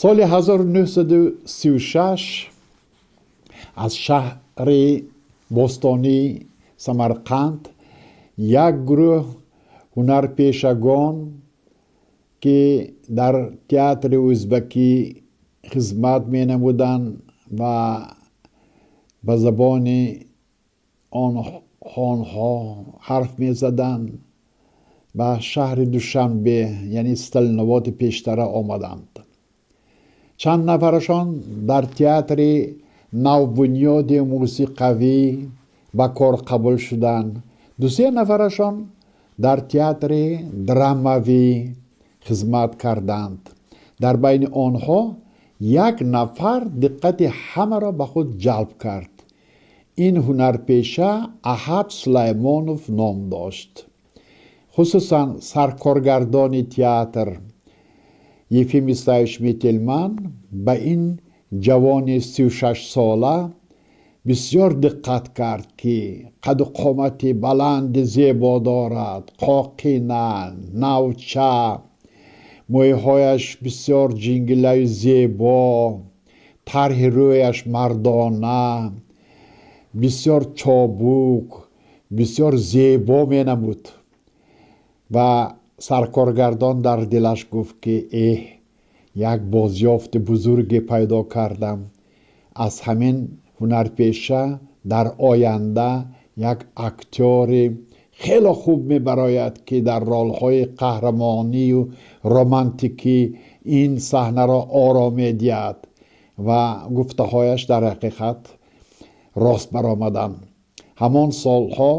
Соли 1936 аз шаҳри бостонии Самарқанд як гурӯҳ ҳунарпешагон, ки дар театри ӯзбакӣ хизмат менамуданд ва ба забони онҳо ҳарф мезаданд, ба шаҳри Душанбе, яъне Сталиноводи пештара, омаданд. Чанд нафарашон дар театри навбунёди мусиқавӣ ба кор қабул шуданд, дусе нафарашон дар театри драмавӣ хизмат карданд. Дар байни онҳо як нафар диққати ҳамаро ба худ ҷалб кард. Ин ҳунарпеша Аҳад Сулаймонов ном дошт. Хусусан саркоргардони театр Ефим Исаевич Мительман ба ин ҷавони 36-сола бисёр диққат кард, ки қаду қомати баланди зебо дорад, қоқина, навча, мӯйҳояш бисёр ҷингилаю зебо, тарҳи рӯяш мардона, бисёр чобук, бисёр зебо менамуд. Ва саркоргардон дар дилаш гуфт, ки эҳ, як бозёфти бузурге пайдо кардам, аз ҳамин ҳунарпеша дар оянда як актёри хеле хуб мебарояд, ки дар ролҳои қаҳрамонию романтикӣ ин саҳнаро оро медиҳад. Ва гуфтаҳояш дар ҳақиқат рост баромаданд. Ҳамон солҳо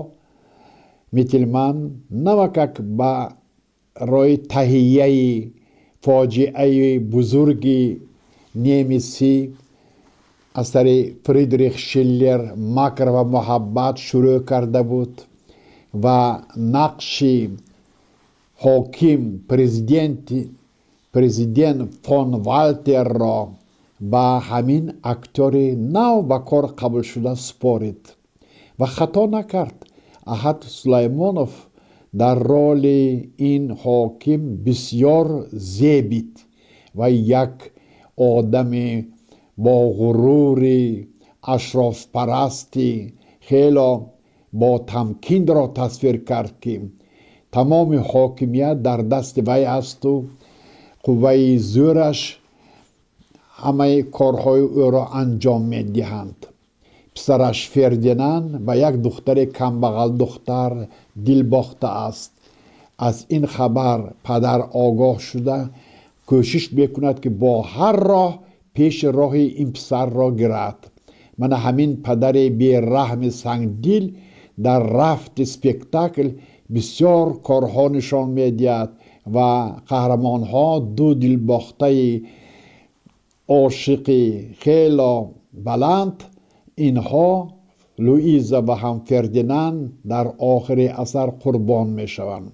Мительман навакак ба рои таҳияи фоҷиаи бузурги немисӣ, асари Фридрих Шиллер «Макр ва муҳаббат», шурӯъ карда буд ва нақши ҳоким, президент фон Валтерро ба ҳамин актёри нав ба кор қабулшуда супорид. Ва хато накард. Аҳад Сулаймонов дар роли ин ҳоким бисёр зебид ва як одами бо ғурури ашрофпарасти хело бо тамкинро тасвир кард, ки тамоми ҳокимият дар дасти вай асту қувваи зӯраш ҳамаи корҳои ӯро анҷом медиҳанд. Писараш Фердинанд ба як духтари камбағалдухтар дилбохта аст. Аз ин хабар падар огоҳ шуда, кӯшиш мекунад, ки бо ҳар роҳ пеши роҳи ин писарро гирад. Мана ҳамин падари бераҳми сангдил дар рафти спектакл бисёр корҳо нишон медиҳад ва қаҳрамонҳо, ду дилбохтаи ошиқи хело баланд, инҳо Луиза ва ҳам Фердинанд, дар охири асар қурбон мешаванд.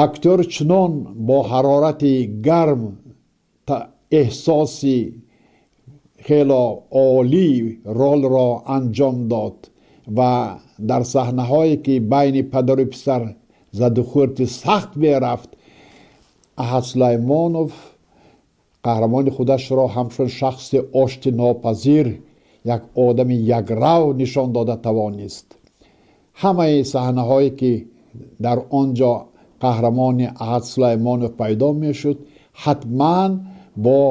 Актёр чунон бо ҳарорати гарм, эҳсоси хело олӣ ролро анҷом дод ва дар саҳнаҳое, ки байни падару писар задухӯрди сахт мерафт, Аҳад Сулаймонов қаҳрамони худашро ҳамчун шахси оштинопазир, як одами якрав нишон дода тавонист. Ҳамаи саҳнаҳое, ки дар он ҷо қаҳрамони Аҳад Сулаймонов пайдо мешуд, ҳатман бо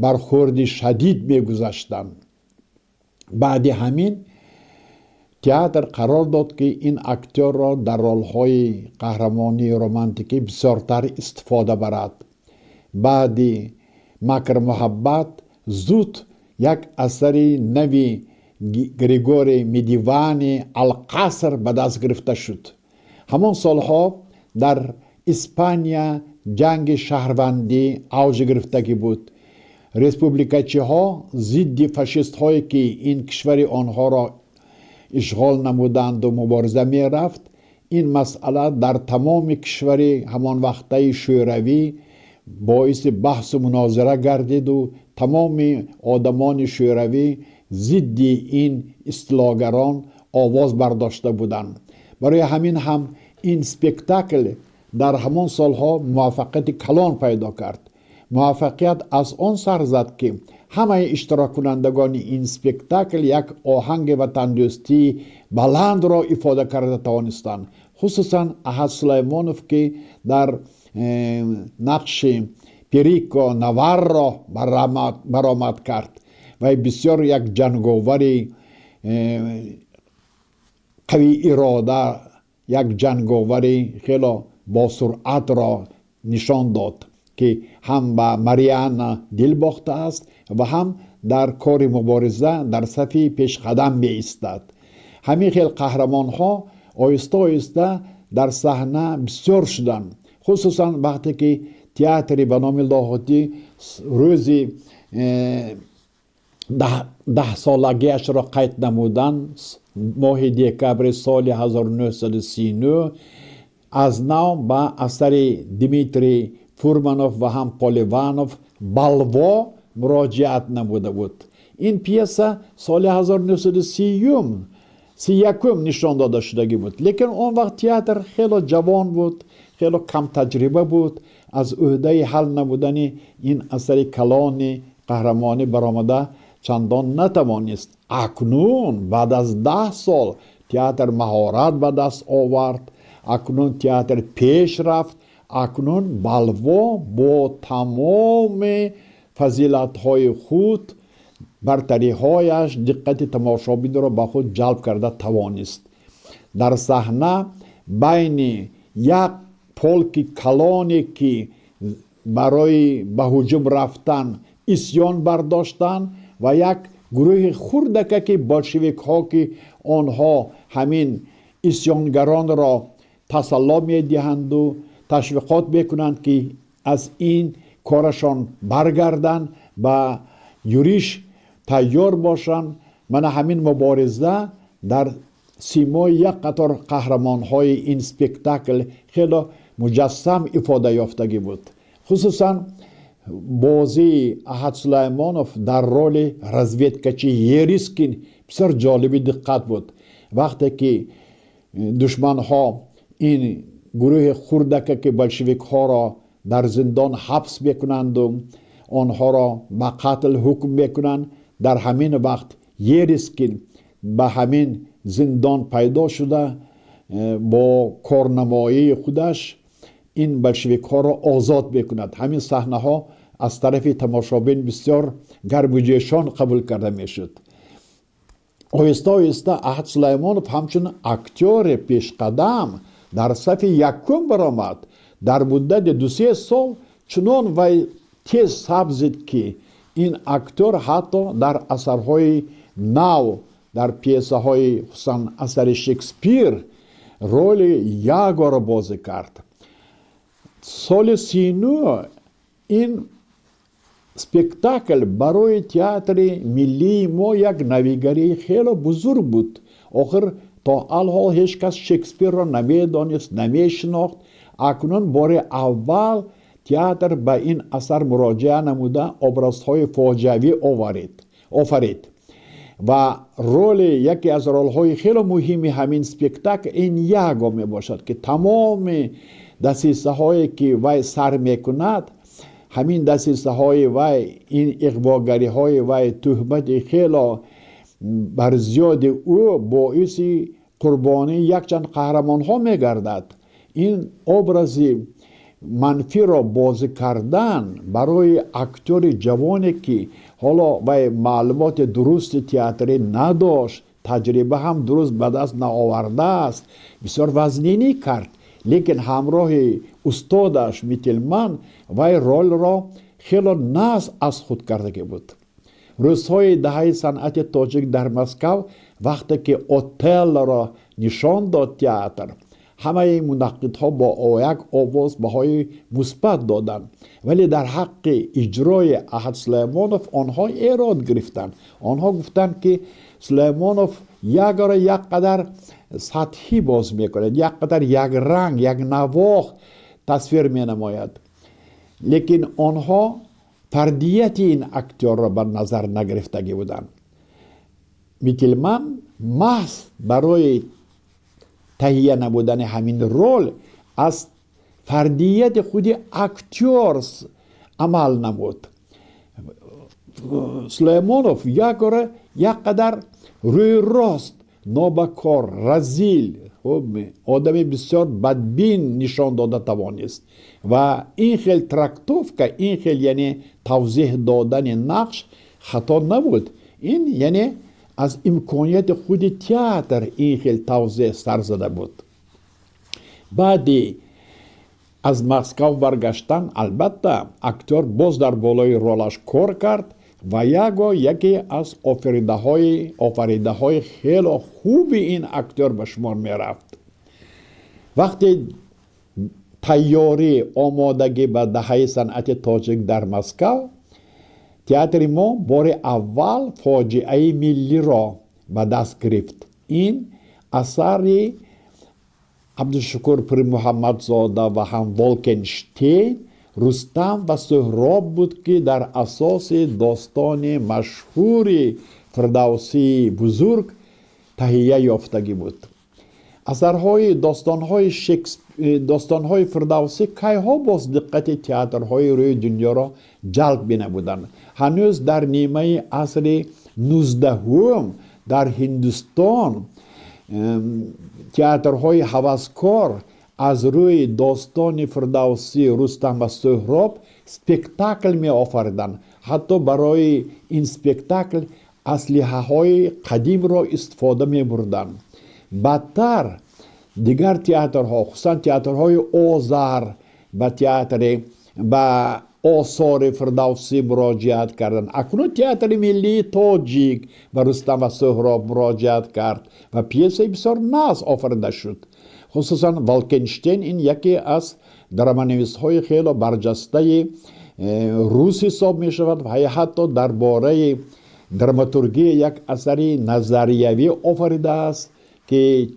бархӯрди шадид мегузаштанд. Баъди ҳамин театр қарор дод, ки ин актёрро дар ролҳои қаҳрамонии романтикӣ бисёртар истифода барад. Баъди «Макр муҳаббат» зуд як асари нави Григорий Мидивани «Алқаср» ба даст гирифта шуд. Ҳамон солҳо дар Испания ҷанги шаҳрвандӣ авҷ гирифтагӣ буд. Республикачиҳо зидди фашистҳое, ки ин кишвари онҳоро ишғол намуданду, мубориза мерафт. Ин масъала дар тамоми кишвари ҳамон вақтаи Шӯравӣ боиси баҳсу мунозира гардиду тамоми одамони Шӯравӣ зидди ин истилогарон овоз бардошта буданд. Барои ҳамин ҳам ин спектакл дар ҳамон солҳо муваффақияти калон пайдо кард. Муваффақият аз он сар зад, ки ҳамаи иштироккунандагони ин спектакл як оҳанги ватандӯстии баландро ифода карда тавонистанд. Хусусан Аҳад Сулаймонов, ки дар нақши Перико Наварро баромад кард. Вай бисёр як ҷанговари қавиирода, як ҷанговари хело босуръатро нишон дод, ки ҳам ба Мариана дил бохтааст ва ҳам дар кори мубориза дар сафи пешқадам меистад. Ҳамин хел қаҳрамонҳо оҳиста оҳиста дар саҳна бисёр шуданд, хусусан вақте ки театри ба номи Лоҳутӣ рӯзи 10-солагиашро қайд намудан, моҳи декабри соли 1939 аз нав ба асари Дмитрий Фурманов ва ҳам Поливанов «Балво» муроҷиат намуда буд. Ин пьеса соли 1930, 31 нишон дода шудагӣ буд, лекин он вақт театр хело ҷавон буд, хело камтаҷриба буд, аз ӯҳдаи ҳал намудани ин асари калони қаҳрамонӣ баромада чандон натавонист. Акнун баъд аз 10 сол театр маҳорат ба даст овард, акнун театр пеш рафт. Акнун «Балво» бо тамоми фазилатҳои худ, бартариҳояш диққати тамошобинро ба худ ҷалб карда тавонист. Дар саҳна байни як полки калоне, ки барои ба ҳуҷум рафтан исён бардоштанд, ва як гурӯҳи хурдакаки болшевикҳо, ки онҳо ҳамин исёнгаронро тасалло медиҳанду ташвиқот мекунанд, ки аз ин корашон баргарданд, ба юриш тайёр бошанд, мана ҳамин мубориза дар симои як қатор қаҳрамонҳои ин спектакл хело муҷассам ифода ёфтагӣ буд. Хусусан бозии Аҳад Сулаймонов дар роли разведкачи Ерискин бисёр ҷолиби диққат буд. Вақте ки душманҳо ин гурӯҳи хурдакаки болшевикҳоро дар зиндон ҳабс мекунанду онҳоро ба қатл ҳукм мекунанд, дар ҳамин вақт Ерискин ба ҳамин зиндон пайдо шуда, бо корнамоии худаш ин болшевикҳоро озод мекунад. Ҳамин саҳнаҳо аз тарафи тамошобин бисёр гарму ҷӯшон қабул карда мешуд. Оҳиста оҳиста Аҳад Сулаймонов ҳамчун актёри пешқадам дар сафи якум баромад. Дар муддати 2-се сол чунон вай тез сабзид, ки ин актёр ҳатто дар асарҳои нав, дар пьесаҳои, хусусан асари Шекспир, роли Ягоро бозӣ кард. Соли 39 ин спектакл барои театри миллии мо як навигарии хело бузург буд. Охир то алҳол ҳеҷ кас Шекспирро намедонист, намешинохт. Акнун бори аввал театр ба ин асар муроҷиа намуда, образҳои фоҷиавӣ офарид ва роли яке аз ролҳои хело муҳими ҳамин спектакл ин Яго мебошад, ки тамоми дасисаҳое, ки вай сар мекунад, ҳамин дасисаҳои вай, ин иғвогариҳои вай, туҳмати хело бар зиёди ӯ боиси қурбонии якчанд қаҳрамонҳо мегардад. Ин образи манфиро бозӣ кардан барои актёри ҷавоне, ки ҳоло вай маълумоти дурусти театрӣ надошт, таҷриба ҳам дуруст ба даст наовардааст, бисёр вазнинӣ кард. Лекин ҳамроҳи устодаш Мителман вай ролро хело нағз аз худ кардагӣ буд. Рӯзҳои даҳаи санъати тоҷик дар Москав, вақте ки «Отеллоро» нишон дод театр, ҳамаи мунаққидҳо бо як овоз баҳои мусбат доданд, вале дар ҳаққи иҷрои Аҳад Сулаймонов онҳо эрод гирифтанд. Онҳо гуфтанд, ки Сулаймонов Ягоро як қадар сатҳӣ боз мекунад, як қадар якранг, якнавохт тасвир менамояд. Лекин онҳо фардияти ин актёрро ба назар нагирифтагӣ буданд. Мителман маҳз барои таҳия намудани ҳамин рол аз фардияти худи актёр. Амал намуд. Сулаймонов якора як қадар рӯи рост, нобакор, разил, одами бисёр бадбин нишон дода тавонист ва ин хел трактовка, ин хел, яъне тавзеҳ додани нақш хато набуд. Ин, яъне, аз имконияти худи театр ин хел тавзеҳ сар зада буд. Баъди аз Москав баргаштан, албатта, актёр боз дар болои ролаш кор кард ва яго яке аз офаридаҳои хело хуби ин актёр ба шумор мерафт. Вақте тайёрӣ, омодагӣ ба Даҳаи санъати тоҷик дар Москав, театри мо бори аввал «Фоҷиаи миллиро» ба даст гирифт. Ин асари Абдушукур Пирмуҳаммадзода ва ҳам Волкенштейн, «Рустам ва Суҳроб» буд, ки дар асоси достони машҳури Фирдавсии бузург таҳия ёфтагӣ буд. Асарҳои достонҳои Фирдавсӣ кайҳо боз диққати театрҳои рӯи дунёро ҷалб менамуданд. Ҳанӯз дар нимаи асри 19-ум дар Ҳиндустон театрҳои ҳаваскор аз рӯи достони Фирдавсӣ «Рустам ва Суҳроб» спектакл меофариданд. Ҳатто барои ин спектакл аслиҳаҳои қадимро истифода мебурданд. Баъдтар дигар театрҳо, хусусан театрҳои озар, ба театри ба осори Фирдавсӣ муроҷиат карданд. Акнун Театри миллии тоҷик ба «Рустам ва Суҳроб» муроҷиат кард ва пьесаи бисёр нағз офарида шуд. Хусусан Волкенштейн, ин яке аз драманависҳои хело барҷастаи рус ҳисоб мешавад ва ҳатто дар бораи драматургия як асари назариявӣ офаридааст, ки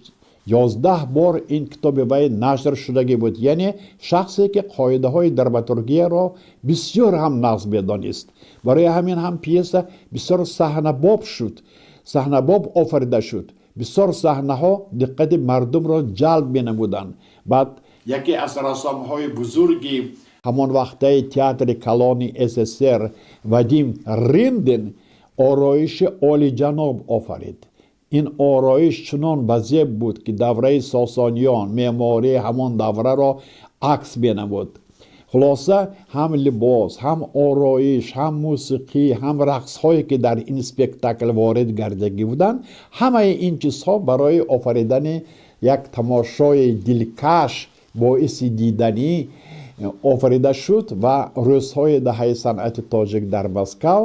11 бор ин китоби вай нашр шудагӣ буд. Яъне шахсе, ки қоидаҳои драматургияро бисёр ҳам нағз медонист. Барои ҳамин ҳам пьеса бисёр саҳнабоб шуд, саҳнабоб офарида шуд. Бисёр саҳнаҳо диққати мардумро ҷалб менамуданд. Баъд яке аз рассомҳои бузурги ҳамон вақтаи Театри калони СССР, Вадим Рындин, ороиши олиҷаноб офарид. Ин ороиш чунон ба зеб буд, ки давраи Сосониён, меъмории ҳамон давраро акс менамуд. Хулоса, ҳам либос, ҳам ороиш, ҳам мусиқӣ, ҳам рақсҳое, ки дар ин спектакл ворид гардагӣ буданд, ҳамаи ин чизҳо барои офаридани як тамошои дилкаш, боиси диданӣ офарида шуд. Ва рӯзҳои Даҳаи санъати тоҷик дар Москав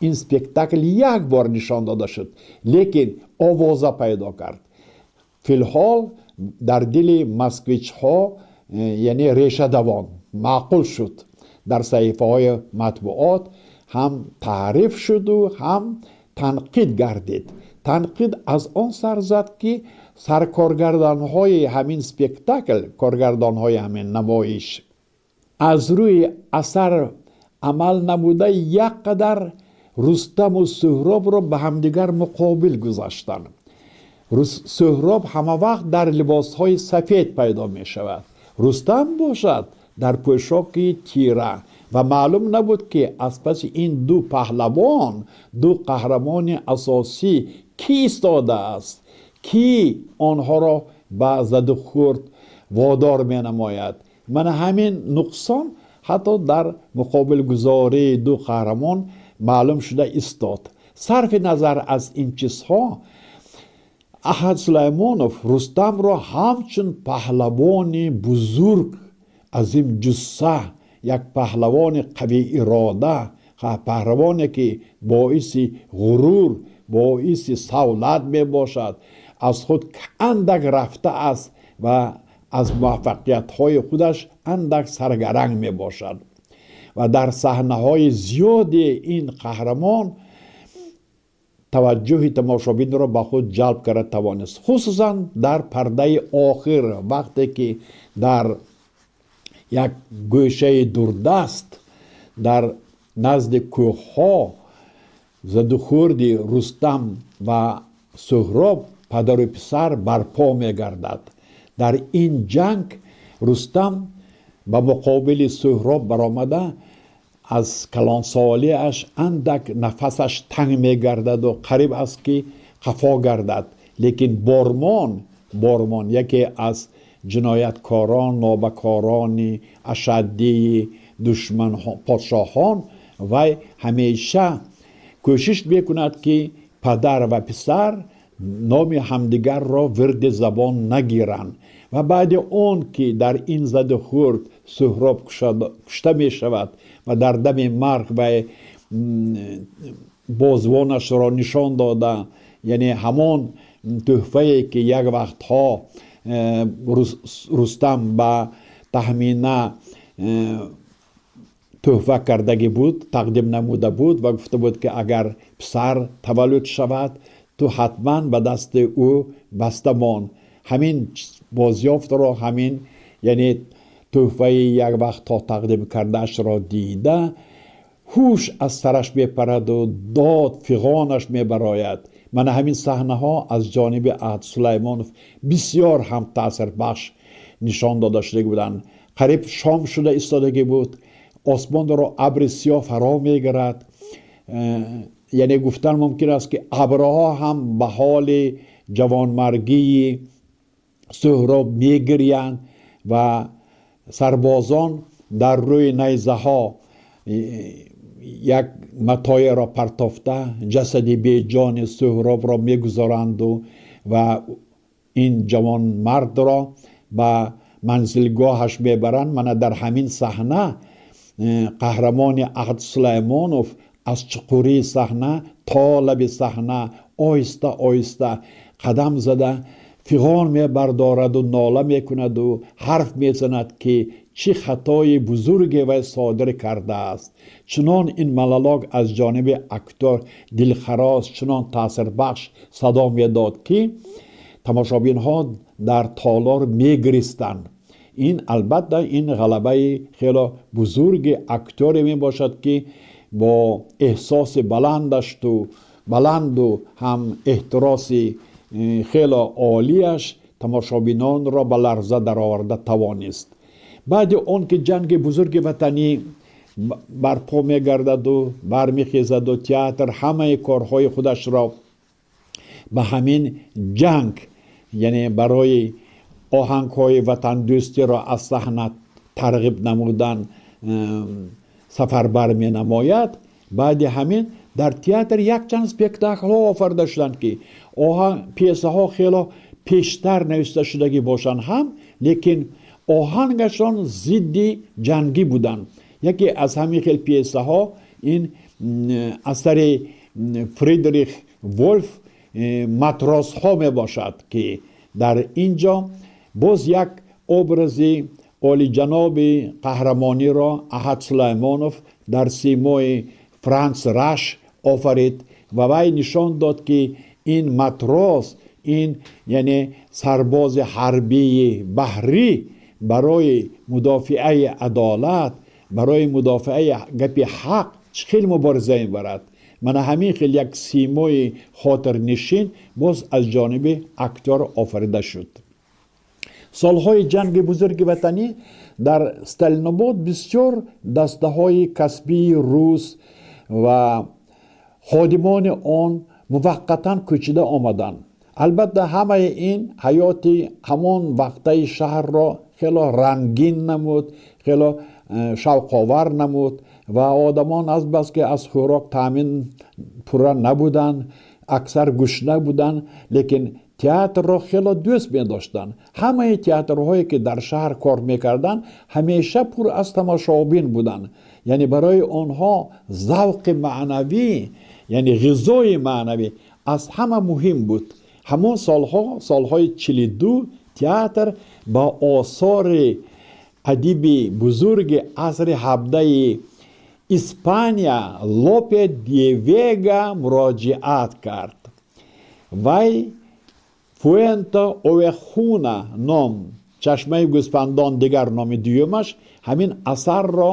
ин спектакл як бор нишон дода шуд, лекин овоза пайдо кард. Филҳол дар дили москвичҳо, яъне, реша давон маъқул шуд. Дар саҳифаҳои матбуот ҳам таъриф шуду ҳам танқид гардид. Танқид аз он сар зад, ки саркоргардонҳои ҳамин спектакл, коргардонҳои ҳамин намоиш аз рӯи асар амал намуда, як қадар Рустаму Суҳробро ба ҳамдигар муқобил гузаштанд. Суҳроб ҳамавақт дар либосҳои сафед пайдо мешавад, Рустам бошад дар пӯшоки тира, ва маълум набуд, ки аз паси ин ду паҳлавон, ду қаҳрамони асосӣ кӣ истодааст, кӣ онҳоро ба задухӯрд водор менамояд. Мана ҳамин нуқсон ҳатто дар муқобилгузории ду қаҳрамон маълум шуда истод. Сарфи назар аз ин чизҳо, Аҳад Сулаймонов Рустамро ҳамчун паҳлавони бузург, азимҷусса, як паҳлавони қавиирода, паҳлавоне, ки боиси ғурур, боиси савлат мебошад, аз худ андак рафта аст ва аз муваффақиятҳои худаш андак саргаранг мебошад. Ва дар саҳнаҳои зиёди ин қаҳрамон таваҷҷӯҳи тамошобинро ба худ ҷалб карда тавонист, хусусан дар пардаи охир, вақте ки дар як гӯшаи дурдаст, дар назди кӯҳҳо задухӯрди Рустам ва Суҳроб, падару писар, барпо мегардад. Дар ин ҷанг Рустам ба муқобили Суҳроб баромада. Аз калонсолиаш андак нафасаш танг мегардаду қариб аст, ки қафо гардад. Лекин Бормон, яке аз ҷинояткорон, нобакорони ашаддии душман подшоҳон, вай ҳамеша кӯшиш мекунад, ки падар ва писар номи ҳамдигарро вирди забон нагиранд. Ва баъди он ки дар ин заду хӯрд Суҳроб кушта мешавад ва дар дами марг вай бозвонашро нишон дода, яъне ҳамон тӯҳфае, ки як вақтҳо Рустам ба Таҳмина тӯҳфа кардагӣ буд, тақдим намуда буд ва гуфта буд, ки агар писар таваллуд шавад, ту ҳатман ба дасти ӯ баста мон, ҳамин бозёфтро, ҳамин яъне тӯҳфаи як вақтҳо тақдим кардаашро дида, ҳуш аз сараш мепараду дод фиғонаш мебарояд. Мана ҳамин саҳнаҳо аз ҷониби Аҳад Сулаймонов бисёр ҳам таъсирбахш нишон дода шуда буданд. Қариб шом шуда истодагӣ буд, осмонро абри сиёҳ фаро мегирад, яъне гуфтан мумкин аст, ки абрҳо ҳам ба ҳоли ҷавонмаргии Суҳроб мегирянд ва сарбозон дар рӯи найзаҳо як матоеро партофта, ҷасади беҷони Суҳробро мегузоранду ва ин ҷавонмардро ба манзилгоҳаш мебаранд. Мана дар ҳамин саҳна қаҳрамони Аҳад Сулаймонов аз чуқурии саҳна то лаби саҳна оҳиста оҳиста қадам зада, фиғон мебардораду нола мекунаду ҳарф мезанад, ки чӣ хатои бузурге вай содир кардааст. Чунон ин монолог аз ҷониби актёр дилхарош, чунон таъсирбахш садо медод, ки тамошобинҳо дар толор мегиристанд. Ин албатта ин ғалабаи хело бузурги актёре мебошад, ки бо эҳсоси баланду ҳам эҳтироси хело олияш тамошобинонро ба ларза дароварда тавонист. Баъди он ки Ҷанги Бузурги Ватанӣ барпо мегардаду бармехезаду театр ҳамаи корҳои худашро ба ҳамин ҷанг, яъне барои оҳангҳои ватандӯстиро аз саҳна тарғиб намудан сафарбар менамояд. Баъди ҳамин дар театр якчанд спектаклҳо офарида шуданд, ки оҳанг пьесаҳо хело пештар нависта шудагӣ бошанд ҳам, лекин оҳангашон зидди ҷангӣ буданд. Яке аз ҳамин хел пьесаҳо ин асари Фридрих Волф «Матросҳо» мебошад, ки дар ин ҷо боз як образи олиҷаноби қаҳрамониро Аҳад Сулаймонов дар симои Франц Раш офарид ва вай нишон дод, ки ин матрос, ин яъне сарбози ҳарбии баҳрӣ барои мудофиаи адолат, барои мудофиаи гапи ҳақ чӣ хел мубориза мебарад. Мана ҳамин хел як симои хотирнишин боз аз ҷониби актёр офарида шуд. Солҳои Ҷанги Бузурги Ватанӣ дар Сталинобод бисёр дастаҳои касбии рус ва ходимони он муваққатан кӯчида омаданд. Албатта, ҳамаи ин ҳаёти ҳамон вақтаи шаҳрро хело рангин намуд, хело шавқовар намуд ва одамон азбаски аз хӯрок таъмин пурра набуданд, аксар гушна буданд, лекин театрро хело дӯст медоштанд. Ҳамаи театрҳое, ки дар шаҳр кор мекарданд, ҳамеша пур аз тамошобин буданд. Яъне барои онҳо завқи маънавӣ, яъне ғизои маънавӣ аз ҳама муҳим буд. Ҳамон солҳо, солҳои 42, театр ба осори адиби бузурги асри ҳабдаи Испания Лопе де Вега муроҷиат кард. Вай «Фуэнте Овехуна» ном, «Чашмаи гӯспандон» дигар номи дуюмаш, ҳамин асарро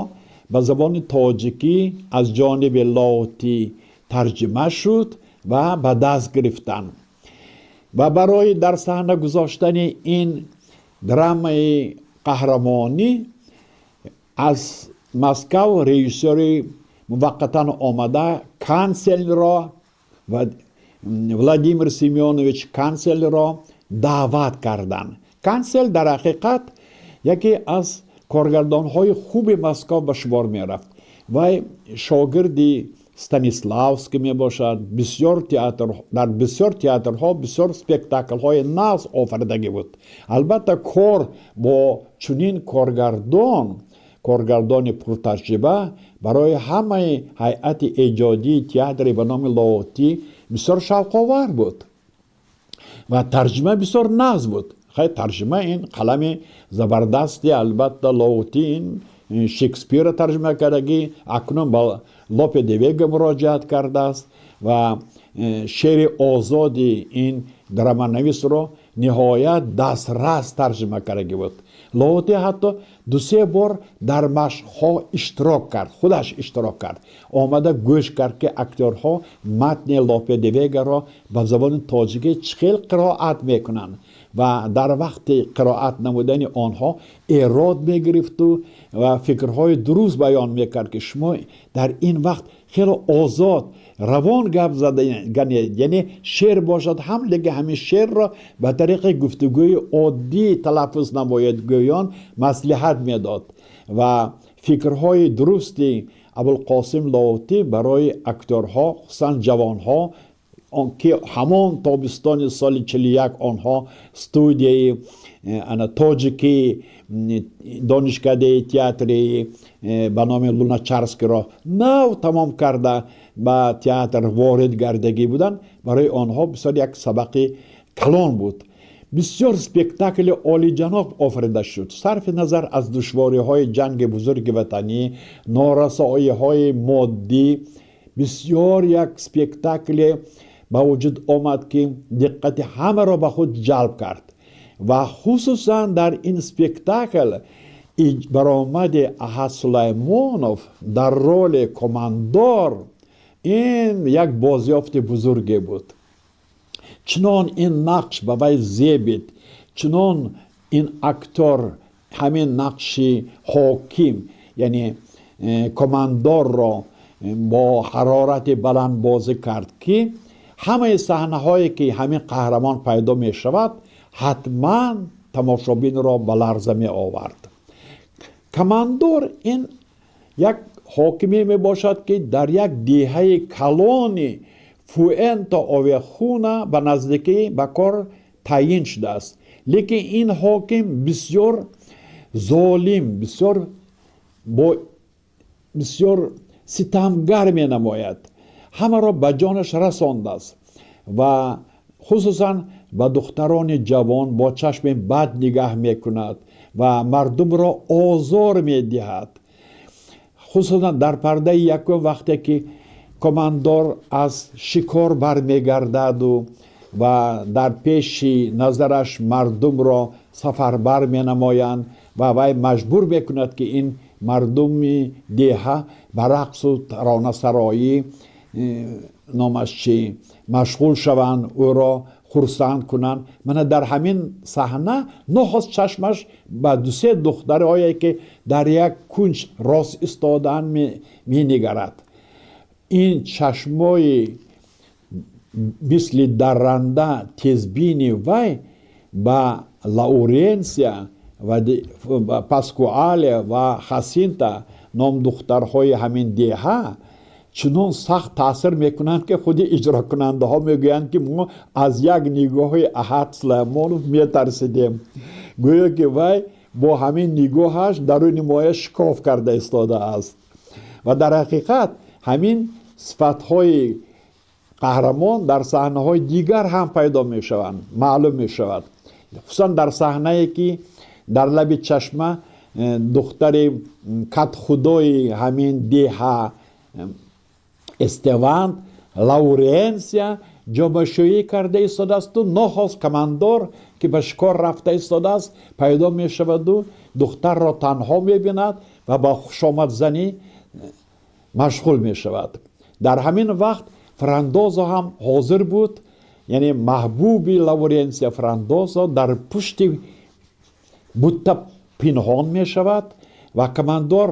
ба забони тоҷикӣ аз ҷониби Лоҳутӣ тарҷима шуд ва ба даст гирифтанд ва барои дар саҳна гузоштани ин драмаи қаҳрамонӣ аз Москав режиссёри муваққатан омада Канселро, Владимир Семёнович Канселро даъват карданд. Кансел дар ҳақиқат яке аз коргардонҳои хуби Москав ба шумор мерафт. Вай шогирди Станиславский мебошад, бисёр театр, дар бисёр театрҳо бисёр спектаклҳои нағз офаридагӣ буд. Албатта, кор бо чунин коргардон, коргардони пуртаҷриба, барои ҳамаи ҳайати эҷодии театре ба номи Лоҳутӣ бисёр шавқовар буд ва тарҷима бисёр нағз буд. Хай, тарҷима ин қалами забардасти, албатта, Лоҳутӣ ин Шекспирро тарҷима кардагӣ, акнун ба Лопе де Вега муроҷиат кардааст ва шеъри озоди ин драманависро ниҳоят дастрас тарҷима кардагӣ буд. Лоҳутӣ ҳатто дусе бор дар машқҳо иштирок кард, худаш иштирок кард, омада гӯш кард, ки актёрҳо матни Лопе де Вегаро ба забони тоҷикӣ чӣ хел қироат мекунанд, ва дар вақти қироат намудани онҳо эрод мегирифту ва фикрҳои дуруст баён мекард, ки шумо дар ин вақт хеле озод, равон гап заданед, яъне шеър бошад ҳам, лекин ҳамин шеърро ба тариқи гуфтугӯи оддӣ талаффуз намоед, гӯён маслиҳат медод. Ва фикрҳои дурусти Абулқосим Лоҳутӣ барои актёрҳо, хусусан ҷавонҳо, ки ҳамон тобистони соли 41 онҳо студияи ана тоҷикӣ, донишкадаи театри ба номи Луначарскиро нав тамом карда, ба театр ворид гардагӣ буданд, барои онҳо бисёр як сабақи калон буд. Бисёр спектакли олиҷаноб офарида шуд. Сарфи назар аз душвориҳои Ҷанги Бузурги Ватанӣ, норасоиҳои моддӣ, бисёр як спектакле ба вуҷуд омад, ки диққати ҳамаро ба худ ҷалб кард. Ва хусусан дар ин спектакл баромади Аҳад Сулаймонов дар роли командор ин як бозёфти бузурге буд. Чунон ин нақш ба вай зебид, чунон ин актёр ҳамин нақши ҳоким, яъне командорро бо ҳарорати баланд бозӣ кард, ки ҳамаи саҳнаҳое ки ҳамин қаҳрамон пайдо мешавад, ҳатман тамошобинро ба ларза меовард. Командор ин як ҳокиме мебошад, ки дар як деҳаи калони Фуэнто Овехуна ба наздикӣ ба кор таъйин шудааст. Лекин ин ҳоким бисёр золим, бисёр бо бисёр ситамгар менамояд, ҳамаро ба ҷонаш расондааст ва хусусан ба духтарони ҷавон бо чашми бад нигаҳ мекунад ва мардумро озор медиҳад. Хусусан дар пардаи якум, вақте ки командор аз шикор бармегардаду ва дар пеши назараш мардумро сафарбар менамоянд ва вай маҷбур мекунад, ки ин мардуми деҳа ба рақсу таронасароӣ, номаш чӣ, машғул шаванд, ӯро хурсанд кунанд. Мана дар ҳамин саҳна нохост чашмаш ба дусе духтарҳое, ки дар як кунҷ рост истодаанд, менигарад. Ин чашмои мисли дарранда тезбини вай ба Лауренсия ва Паскуале ва Хасинта ном духтарҳои ҳамин деҳа чунон сахт таъсир мекунанд, ки худи иҷрокунандаҳо мегӯянд, ки мо аз як нигоҳи Аҳад Сулаймонов метарсидем, гӯё ки вай бо ҳамин нигоҳаш даруни моя шикоф карда истодааст. Ва дар ҳақиқат ҳамин сифатҳои қаҳрамон дар саҳнаҳои дигар ҳам пайдо мешаванд, маълум мешавад, хусусан дар саҳнае, ки дар лаби чашма духтари катхудои ҳамин деҳа Эстеван, Лауренсия, ҷомашӯӣ карда истодаасту нохост командор, ки ба шикор рафта истодааст, пайдо мешаваду духтарро танҳо мебинад ва ба хушомадзанӣ машғул мешавад. Дар ҳамин вақт Франдозо ҳам ҳозир буд, яъне маҳбуби Лауренсия Франдозо дар пушти бутта пинҳон мешавад ва командор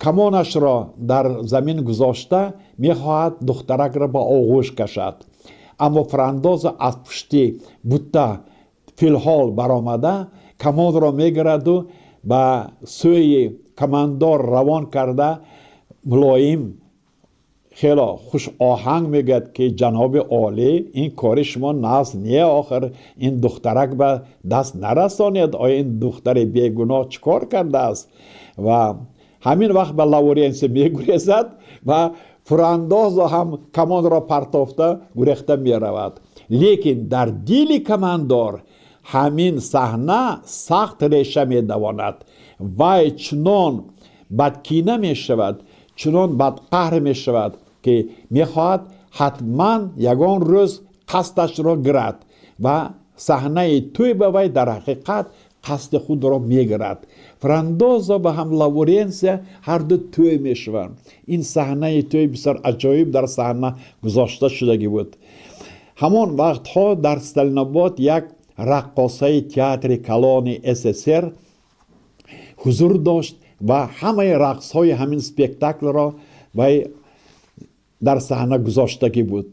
Камонашро дар замин гузошта, мехоҳад духтаракро ба оғӯш кашад, аммо Франдозо аз пушти бутта филҳол баромада, камонро мегираду ба сӯи командор равон карда, мулоим, хело хушоҳанг мегӯяд, ки ҷаноби олӣ, ин кори шумо нағз не, охир ин духтарак ба даст нарасонед. Оё ин духтари бегуноҳ чӣ кор кардааст? Ва ҳамин вақт ба Лауренсия мегурезад ва Франдозо ҳам камонро партофта, гурехта меравад. Лекин дар дили командор ҳамин саҳна сахт реша медавонад. Вай чунон бадкина мешавад, чунон бадқаҳр мешавад, ки мехоҳад ҳатман ягон рӯз қасдашро гирад ва саҳнаи тӯй ба вай дар ҳақиқат қасди худро мегирад. Франдозо ва ҳам Лауренсия ҳарду тӯй мешаванд. Ин саҳнаи тӯй бисёр аҷоиб дар саҳна гузошта шудагӣ буд. Ҳамон вақтҳо дар Сталинобод як раққосаи театри калони СССР ҳузур дошт ва ҳамаи рақсҳои ҳамин спектаклро вай дар саҳна гузоштагӣ буд.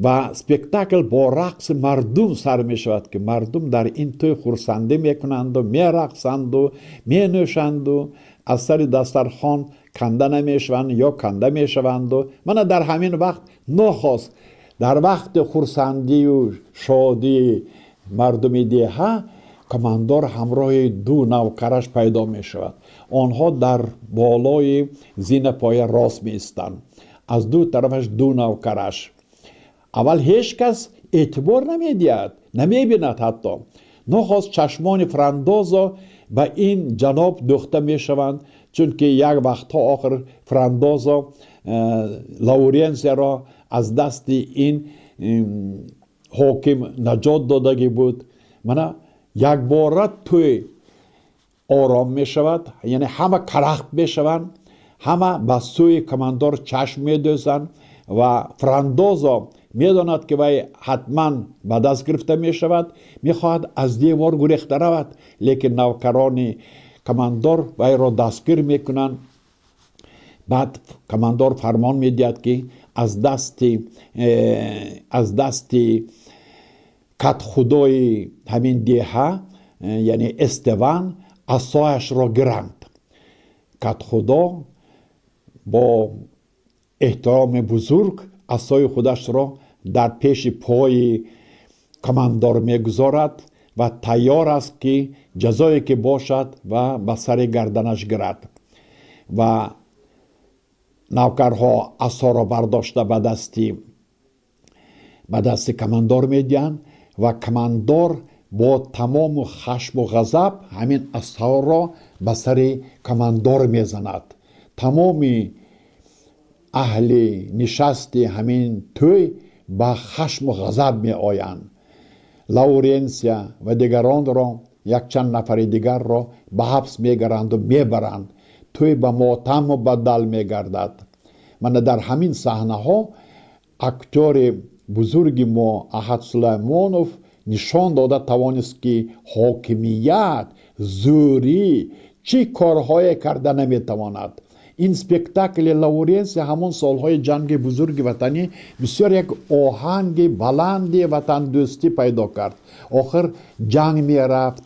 Ва спектакл бо рақси мардум сар мешавад, ки мардум дар ин тӯй хурсандӣ мекунанду, мерақсанду, менӯшанду, аз сари дастархон канда намешаванд ё канда мешаванду. Мана дар ҳамин вақт нохост, дар вақти хурсандию шодии мардуми деҳа, командор ҳамроҳи ду навкараш пайдо мешавад. Онҳо дар болои зинапоя рост меистанд, аз ду тарафаш ду навкараш. Аввал ҳеҷ кас эътибор намедиҳад, намебинад ҳатто. Нохост чашмони Франдозо ба ин ҷаноб дӯхта мешаванд, чунки як вақтҳо охир Франдозо Лауренсияро аз дасти ин ҳоким наҷот додагӣ буд. Мана якбора тӯй ором мешавад, яъне ҳама карахт мешаванд, ҳама ба сӯи командор чашм медӯзанд ва Франдозо медонад, ки вай ҳатман ба даст гирифта мешавад. Мехоҳад аз девор гурехта равад, лекин навкарони командор вайро дастгир мекунанд. Баъд командор фармон медиҳад, ки аз дасти катхудои ҳамин деҳа, яъне Эстеван, асояшро гиранд. Катхудо бо эҳтироми бузург асои худашро дар пеши пои командор мегузорад ва тайёр аст, ки ҷазое ки бошад ва ба сари гарданаш гирад. Ва навкарҳо асоро бардошта ба дасти командор медиҳанд ва командор бо тамому хашму ғазаб ҳамин асоро ба сари командор мезанад. Тамоми аҳли нишасти ҳамин тӯй ба хашму ғазаб меоянд. Лауренсия ва дигаронро, якчанд нафари дигарро ба ҳабс мегаранду мебаранд. Тӯй ба мотам мубаддал мегардад. Мана дар ҳамин саҳнаҳо актёри бузурги мо Аҳад Сулаймонов нишон дода тавонист, ки ҳокимият, зӯрӣ чӣ корҳое карда наметавонад. Ин спектакли Лауренсия ҳамон солҳои Ҷанги Бузурги Ватанӣ бисёр як оҳанги баланди ватандӯстӣ пайдо кард. Охир ҷанг мерафт,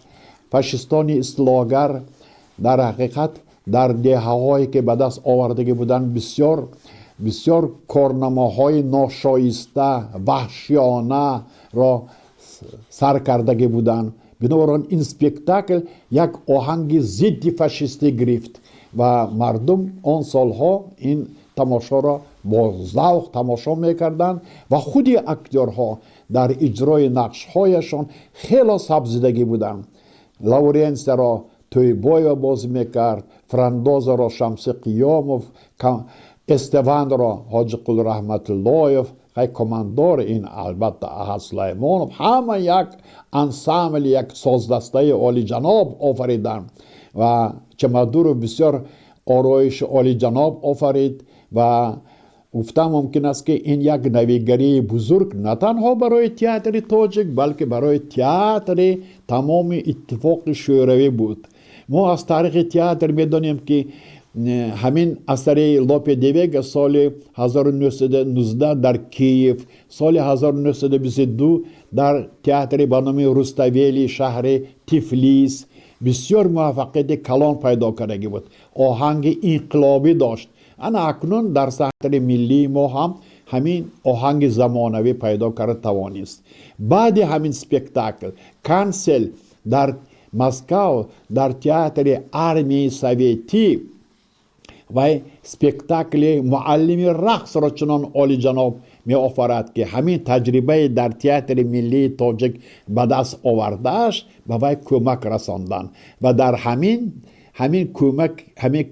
фашистони истилогар дар ҳақиқат дар деҳаҳое, ки ба даст овардагӣ буданд, бисёр бисёр корнамоҳои ношоиста, ваҳшиёнаро сар кардагӣ буданд. Бинобар он ин спектакл як оҳанги зидди фашистӣ гирифт ва мардум он солҳо ин тамошоро бо завқ тамошо мекарданд ва худи актёрҳо дар иҷрои нақшҳояшон хело сабзидагӣ буданд. Лауренсияро Тӯйбоева бозӣ мекард, Франдозаро Шамси Қиёмов, Эстеванро Ҳоҷиқул Раҳматуллоев, хай, командор ин албатта Аҳад Сулаймонов. Ҳама як ансамбл, як создастаи олиҷаноб офариданд ва Чамадуров бисёр ороиши олиҷаноб офарид. Ва гуфтан мумкин аст, ки ин як навигарии бузург на танҳо барои театри тоҷик, балки барои театри тамоми Иттифоқи Шӯравӣ буд. Мо аз таърихи театр медонем, ки Ҳамин асари Лопе де Вега соли 1919 дар Киев, соли 1922 дар театри ба номи Руставели шаҳри Тифлис бисёр муваффақияти калон пайдо кардагӣ буд, оҳанги инқилобӣ дошт. Ана акнун дар саҳнаи миллии мо ҳам ҳамин оҳанги замонавӣ пайдо карда тавонист. Баъди ҳамин спектакл Кансель дар Москав, дар Театри Армияи Советӣ вай спектакли «Муаллими рақсро» чунон олиҷаноб меофарад, ки ҳамин таҷрибаи дар Театри миллии тоҷик ба даст овардааш ба вай кӯмак расонданд ва дар ҳамин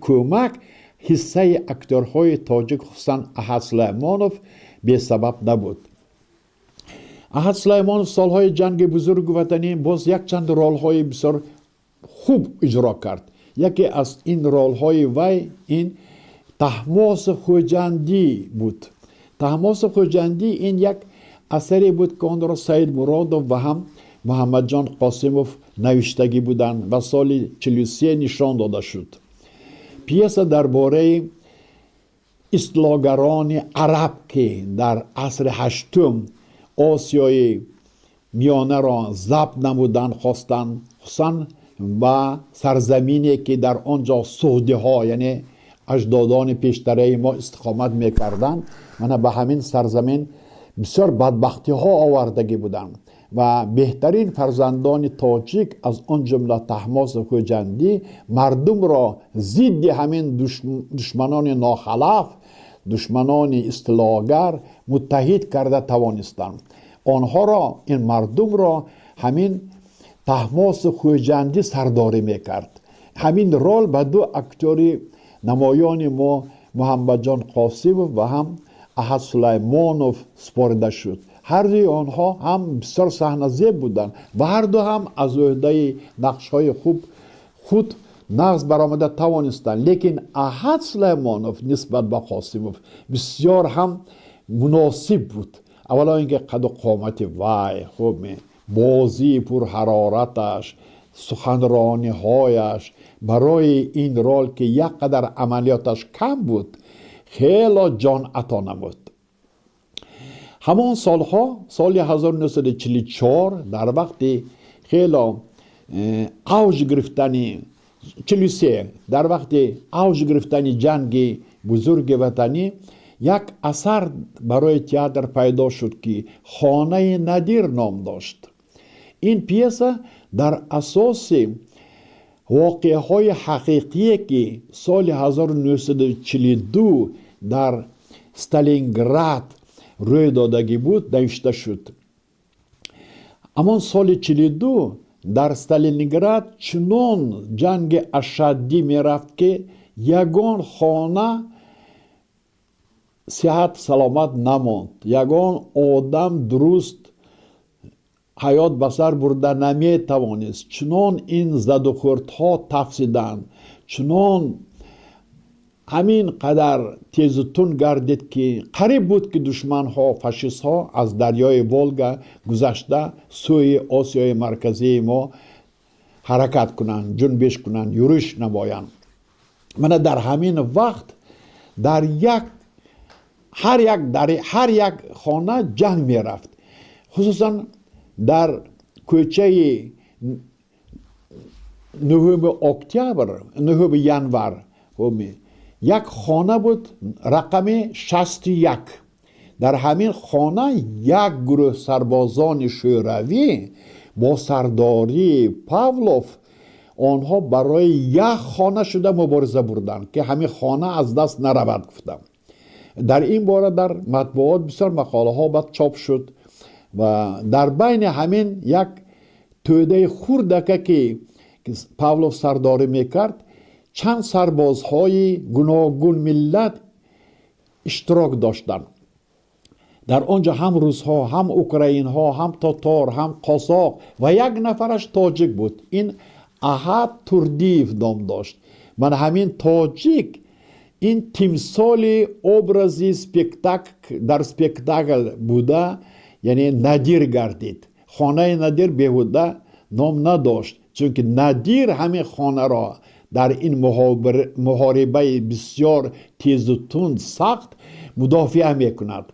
кӯмак ҳиссаи актёрҳои тоҷик, хусусан Аҳад Сулаймонов, бесабаб набуд. Аҳад Сулаймонов солҳои Ҷанги Бузурги Ватанӣ боз якчанд ролҳои бисёр хуб иҷро кард. Яке аз ин ролҳои вай ин Таҳмосов Хӯҷандӣ буд. Таҳмосов Хӯҷандӣ ин як асаре буд, ки онро Саид Муродов ва ҳам Муҳаммадҷон Қосимов навиштагӣ буданд ва соли 43 нишон дода шуд. Пьеса дар бораи истилогарони араб, ки дар асри ҳаштум Осиёи Миёнаро забт намудан хостанд, хусусан ба сарзамине, ки дар он ҷо суғдиҳо, яъне аҷдодони пештараи мо, истиқомат мекарданд. Мана ба ҳамин сарзамин бисёр бадбахтиҳо овардагӣ буданд ва беҳтарин фарзандони тоҷик, аз он ҷумла Таҳмосов Хӯҷандӣ, мардумро зидди ҳамин душманони нохалаф, душманони истилогар муттаҳид карда тавонистанд. Онҳоро, ин мардумро ҳамин Таҳмосов Хӯҷандӣ сардорӣ мекард. Ҳамин рол ба ду актёри намоёни мо, Муҳаммадҷон Қосимов ва ҳам Аҳад Сулаймонов, супорида шуд. Ҳардуи онҳо ҳам бисёр саҳназеб буданд ва ҳарду ҳам аз ӯҳдаи нақшҳои хуб худ нағз баромада тавонистанд, лекин Аҳад Сулаймонов нисбат ба Қосимов бисёр ҳам муносиб буд. Аввало ин ки қаду қомати вай, хуб, бозии пурҳарораташ, суханрониҳояш барои ин рол, ки як қадар амалиёташ кам буд, хело ҷон ато намуд. Ҳамон солҳо, соли 1944, дар вақти хело авҷ гирифтани 43, дар вақти авҷ гирифтани Ҷанги Бузурги Ватанӣ, як асар барои театр пайдо шуд, ки «Хонаи Надир» ном дошт. Ин пьеса дар асоси воқеаҳои ҳақиқие, ки соли 1942 дар Сталинград рӯй додагӣ буд, навишта шуд. Ҳамон соли 42 дар Сталинград чунон ҷанги ашаддӣ мерафт, ки ягон хона сиҳат саломат намонд, ягон одам дуруст ҳаёт ба сар бурда наметавонист. Чунон ин задухӯрдҳо тафсиданд, чунон ҳамин қадар тезу тунд гардид, ки қариб буд, ки душманҳо, фашистҳо, аз дарёи Волга гузашта сӯи Осиёи Марказии мо ҳаракат кунанд, ҷунбиш кунанд, юриш намоянд. Мана дар ҳамин вақт дар ҳар як хона ҷанг мерафт. Хусусан дар кӯчаи 9 октябр, 9 январ як хона буд, рақами 61. Дар ҳамин хона як гурӯҳ сарбозони шӯравӣ бо сардории Павлов, онҳо барои як хона шуда мубориза бурданд, ки ҳамин хона аз даст наравад, гуфтам. Дар ин бора дар матбуот бисёр мақолаҳо баъд чоп шуд. Ва дар байни ҳамин як тӯдаи хурдака, ки Павлов сардорӣ мекард, чанд сарбозҳои гуногун миллат иштирок доштанд. Дар он ҷо ҳам русҳо, ҳам украинҳо, ҳам тотор, ҳам қосоқ ва як нафараш тоҷик буд. Ин Аҳад Турдиев ном дошт. Мана ҳамин тоҷик ин тимсоли образи спектакл дар спектакл буда, яъне Надир гардид. «Хонаи Надир» беҳуда ном надошт, чунки Надир ҳамин хонаро Дар ин муҳорибаи бисёр тезу тунд, сахт мудофиа мекунад.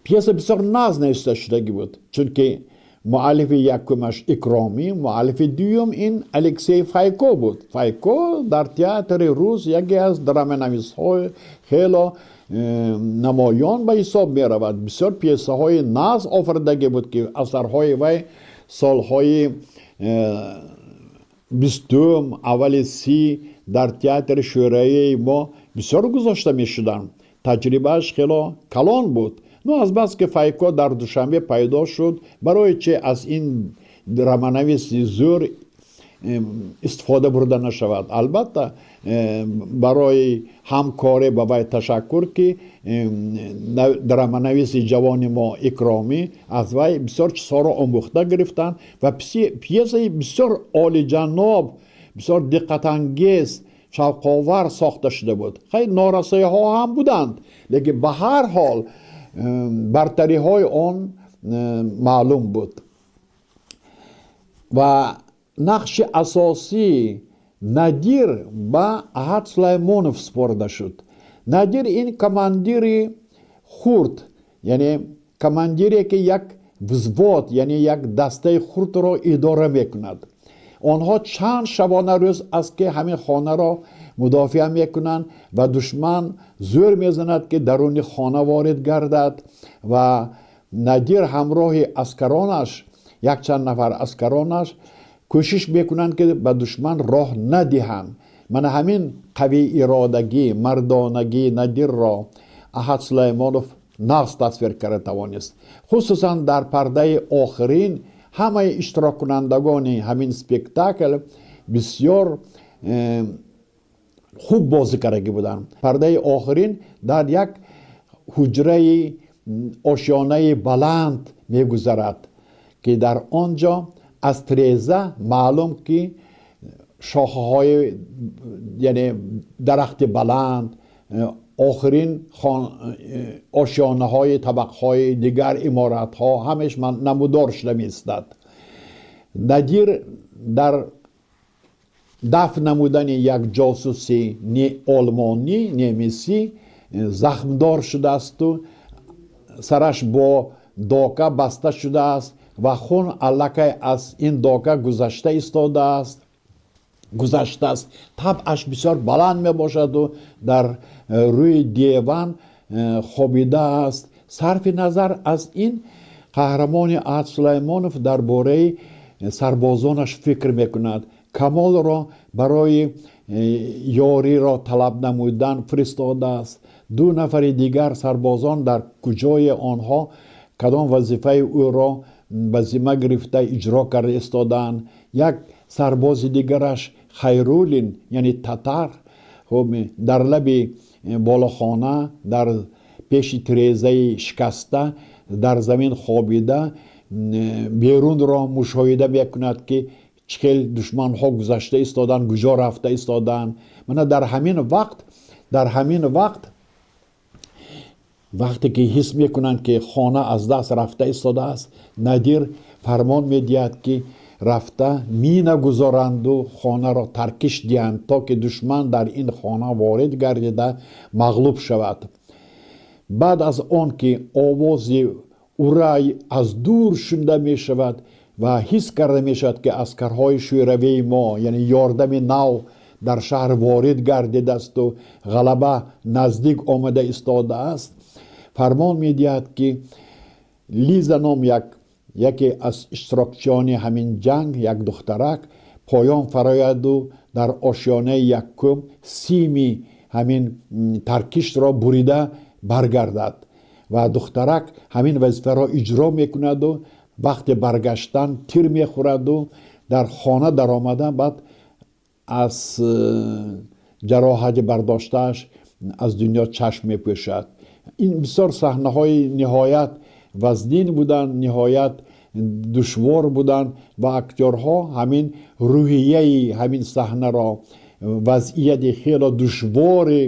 Пьеса бисёр нағз навишта шудагӣ буд, чунки муаллифи якумаш Икромӣ, муаллифи дуюм ин Алексей Файко буд. Файко дар театри рус яке аз драманависҳои хело намоён ба ҳисоб меравад. Бисёр пьесаҳои нағз офаридагӣ буд, ки асарҳои вай солҳои 20-ум, аввали 30 дар театри шӯравии мо бисёр гузошта мешуданд. Таҷрибааш хело калон буд. Ну, азбаски Файко дар Душанбе пайдо шуд, барои чи аз ин романависи зӯр истифода бурда нашавад? Албатта, барои ҳамкорӣ ба вай ташаккур, ки драманависи ҷавони мо Икромӣ аз вай бисёр чизҳоро омӯхта гирифтанд ва пьесаи бисёр олиҷаноб, бисёр диққатангез, шавқовар сохта шуда буд. Хай, норасоиҳо ҳам буданд, лекин ба ҳар ҳол бартариҳои он маълум буд. Ва нақши асосии Надир ба Аҳад Сулаймонов супорида шуд. Надир ин командири хурд, яъне командире, ки як взвод, яъне як дастаи хурдро идора мекунад. Онҳо чанд шабона рӯз аст, ки ҳамин хонаро мудофиа мекунанд ва душман зӯр мезанад, ки даруни хона ворид гардад. Ва Надир ҳамроҳи аскаронаш, якчанд нафар аскаронаш, кӯшиш мекунанд, ки ба душман роҳ надиҳанд. Мана ҳамин қавии иродагӣ, мардонагии Надирро Аҳад Сулаймонов нағз тасвир карда тавонист. Хусусан дар пардаи охирин ҳамаи иштироккунандагони ҳамин спектакл бисёр хуб бозӣ кардагӣ буданд. Пардаи охирин дар як ҳуҷраи ошёнаи баланд мегузарад, ки дар он ҷо аз тиреза маълум, ки шохаҳои, яъне дарахти баланд, охирин ошёнаҳои табақҳои дигар иморатҳо ҳамеш намудор шуда меистад. Надир дар дафн намудани як ҷосуси олмонӣ, немисӣ, захмдор шудаасту сараш бо дока баста шудааст ва хун аллакай аз ин дока гузашта истодааст, гузаштааст. Табъаш бисёр баланд мебошаду дар рӯи деван хобидааст. Сарфи назар аз ин, қаҳрамони Аҳад Сулаймонов дар бораи сарбозонаш фикр мекунад. Камолро барои ёриро талаб намудан фиристодааст. Ду нафари дигар сарбозон дар куҷои онҳо, кадом вазифаи ӯро ба зимма гирифта иҷро карда истодаанд. Як сарбози дигараш, Хайрулин, яъне татар, дар лаби болохона, дар пеши тирезаи шикаста, дар замин хобида, берунро мушоҳида мекунад, ки чӣ хел душманҳо гузашта истоданд, куҷо рафта истоданд. Мана дар ҳамин вақт, вақте ки ҳис мекунанд, ки хона аз даст рафта истодааст, Надир фармон медиҳад, ки рафта мина гузоранду хонаро таркиш диҳанд, то ки душман дар ин хона ворид гардида мағлуб шавад. Баъд аз он ки овози ура аз дур шунида мешавад ва ҳис карда мешавад, ки аскарҳои шӯравии мо, яъне ёрдами нав, дар шаҳр ворид гардидаасту ғалаба наздик омада истодааст, фармон медиҳад, ки Лиза ном яке аз иштирокчиёни ҳамин ҷанг, як духтарак, поён фарояду дар ошёнаи якум сими ҳамин таркишро бурида баргардад. Ва духтарак ҳамин вазифаро иҷро мекунаду вақте баргаштан тир мехӯраду дар хона даромада, баъд аз ҷароҳати бардоштааш аз дунё чашм мепӯшад. Ин бисёр саҳнаҳои ниҳоят вазнин буданд, ниҳоят душвор буданд ва актёрҳо ҳамин рӯҳияи ҳамин саҳнаро, вазъияти хело душвори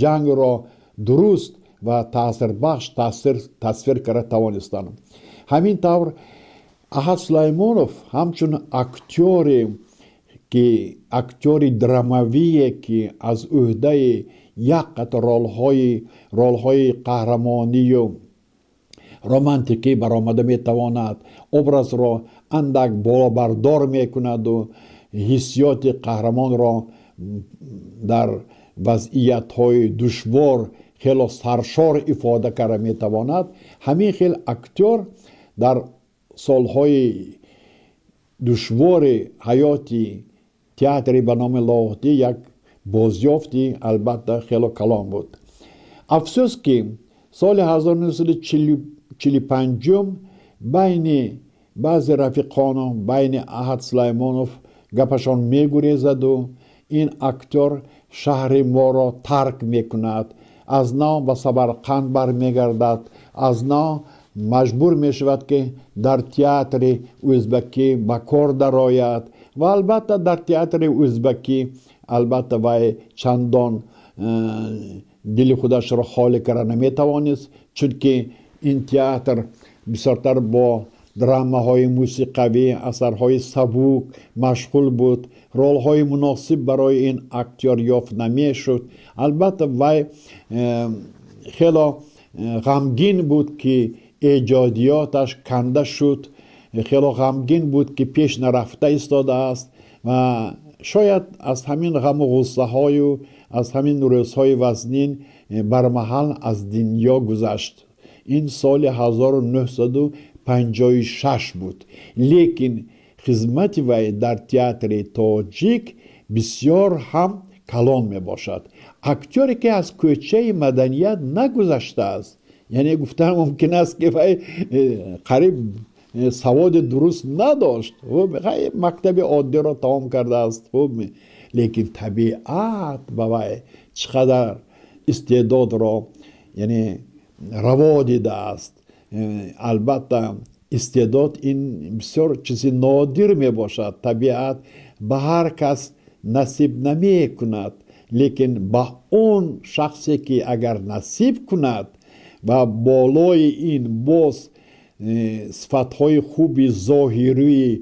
ҷангро дуруст ва таъсирбахш тасвир карда тавонистанд. Ҳамин тавр, Аҳад Сулаймонов ҳамчун актёри Ки актёри драмавие, ки аз ӯҳдаи як қатор ролҳои қаҳрамонию романтикӣ баромада метавонад, образро андак болобардор мекунаду ҳиссиёти қаҳрамонро дар вазъиятҳои душвор хело саршор ифода карда метавонад. Ҳамин хел актёр дар солҳои душвори ҳаёти театри ба номи Лоҳутӣ як бозёфти, албатта, хело калон буд. Афсӯс, ки соли 1945 байни баъзе рафиқону байни Аҳад Сулаймонов гапашон мегурезаду ин актёр шаҳри моро тарк мекунад, аз нав ба Самарқанд бармегардад, аз нав маҷбур мешавад, ки дар театри ӯзбакӣ ба кор дарояд. Ва, албатта, дар театри ӯзбакӣ, албатта, вай чандон дили худашро холӣ карда наметавонист, чунки ин театр бисёртар бо драмаҳои мусиқавӣ, асарҳои сабук машғул буд. Ролҳои муносиб барои ин актёр ёфт намешуд. Албатта, вай хело ғамгин буд, ки эҷодиёташ канда шуд, хело ғамгин буд, ки пеш нарафта истодааст. Ва шояд аз ҳамин ғаму ғуссаҳою аз ҳамин рӯзҳои вазнин бармаҳал аз дунё гузашт. Ин соли 1956 буд, лекин хизмати вай дар театри тоҷик бисёр ҳам калон мебошад. Актёре, ки аз кӯчаи маданият нагузаштааст, яъне гуфтан мумкин аст, ки вай қариб саводи дуруст надошт, мактаби оддиро тамом кардааст, хуб, лекин табиат ба вай чӣ қадар истеъдодро, яъне, раво дидааст. Албатта, истеъдод ин бисёр чизи нодир мебошад, табиат ба ҳар кас насиб намекунад, лекин ба он шахсе, ки агар насиб кунад ва болои ин боз сифатҳои хуби зоҳирии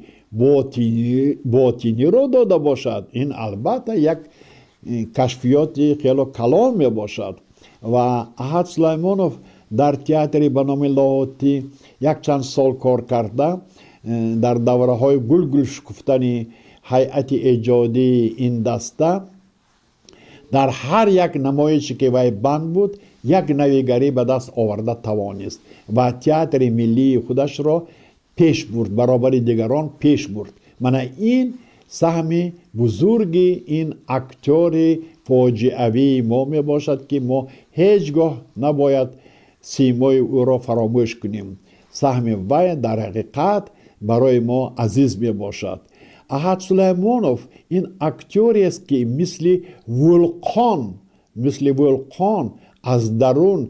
ботиниро дода бошад, ин, албатта, як кашфиёти хело калон мебошад. Ва Аҳад Сулаймонов дар театри ба номи Лоҳутӣ якчанд сол кор карда, дар давраҳои гулгул шукуфтани ҳайати эҷодии ин даста дар ҳар як намоише, ки вай банд буд, як навигарӣ ба даст оварда тавонист ва театри миллии худашро пеш бурд, баробари дигарон пеш бурд. Мана ин саҳми бузурги ин актёри фоҷиавии мо мебошад, ки мо ҳеҷ гоҳ набояд симои ӯро фаромӯш кунем. Саҳми вай дар ҳақиқат барои мо азиз мебошад. Аҳад Сулаймонов ин актёрест, ки мисли вулқон аз дарун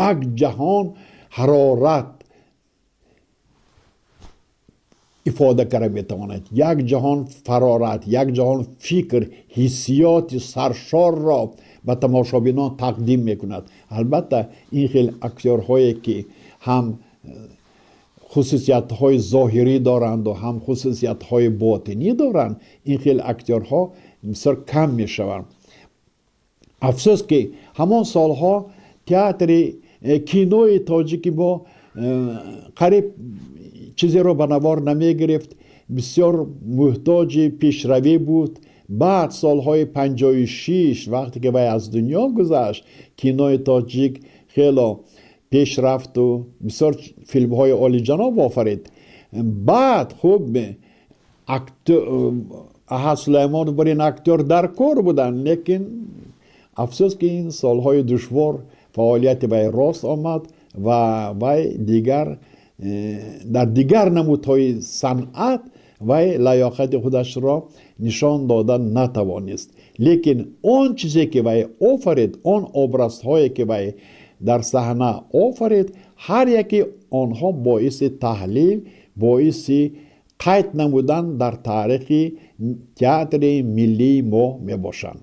як ҷаҳон ҳарорат ифода карда метавонад, як ҷаҳон фарорат, як ҷаҳон фикр, ҳиссиёти саршорро ба тамошобинон тақдим мекунад. Албатта, ин хел актёрҳое, ки ҳам хусусиятҳои зоҳирӣ доранду ҳам хусусиятҳои ботинӣ доранд, ин хел актёрҳо бисёр кам мешаванд. Афсӯс, ки ҳамон солҳо театри кинои тоҷики мо қариб чизеро ба навор намегирифт, бисёр муҳтоҷи пешравӣ буд. Баъд солҳои 56, вақте ки вай аз дунё гузашт, кинои тоҷик хело пеш рафту бисёр филмҳои олиҷаноб офарид. Баъд, хуб, Аҳад Сулаймонов бар ин актёр дар кор буданд, лекин афсӯс, ки ин солҳои душвор фаъолияти вай рост омад ва вай дигар дар дигар намудҳои санъат вай лаёқати худашро нишон дода натавонист. Лекин он чизе, ки вай офарид, он образҳое, ки вай дар саҳна офарид, ҳар яке онҳо боиси таҳлил, боиси қайд намудан дар таърихи театри миллии мо мебошанд.